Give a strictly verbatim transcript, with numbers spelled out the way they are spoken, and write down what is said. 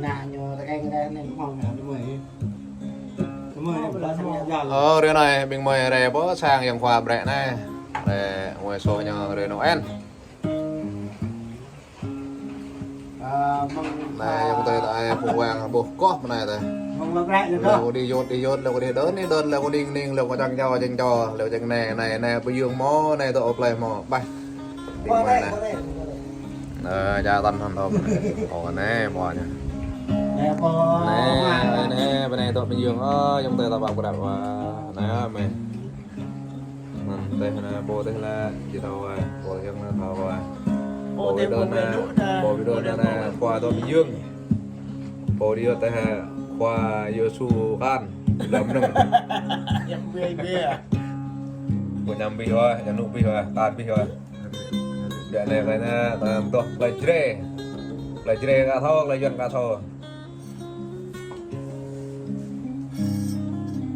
Nă ñu tơkeng rai anai, kơmơi, kơmơi. Kơmơi, kơmơi, kơmơi. Ơ, ră anai, ƀing gơmơi rai pơ sang Yang Khua Brek anai. Rai ngui soh ñu rai Noel. Ơ, mơ̆ng anai, ayŏng adơi ta ai, phung wang ƀuh kơh mơ̆ng anai ta. Mơ̆ng lŏ Brek ñu lĕ kơh. Lĕ kơ đĭ yot, đĭ yot, lĕ kơ đĭ đơn, đĭ đơn, lĕ kơ đing, đing, lĕ kơ čang čô, čang čô, lĕ kơ čang anai, anai, anai, pơyơ̆ng mơ̆, anai tơ ôp lĕ mơ̆, ƀah. Ơ, ča tăn hăn thơm. Ơ, anai, pô ñu. Anai, pô. Anai, anai, pô anai tŏ pơyơ̆ng. Ơ, ayŏng adơi ta pap kơdăp wa. Anai, mơi. Anŭn teh anai, pô teh lĕ, či thâo wa. Pô yơ̆ng anai thâo wa. Pô teh đĭ đơn anai, pô teh đĭ đơn anai, khua tŏ pơyơ̆ng. Pô đĭ yot teh khua Yêsu kan. Lăm nơ̆ng. Ñăm bia, bia. Pô ñăm bia wa, ñăm nŭ bia wa, kan bia wa. Biă anai kơ anai, ta tŏ plơi Jrai. Plơi Jrai ka thâo, plơi Yuan ka thâo.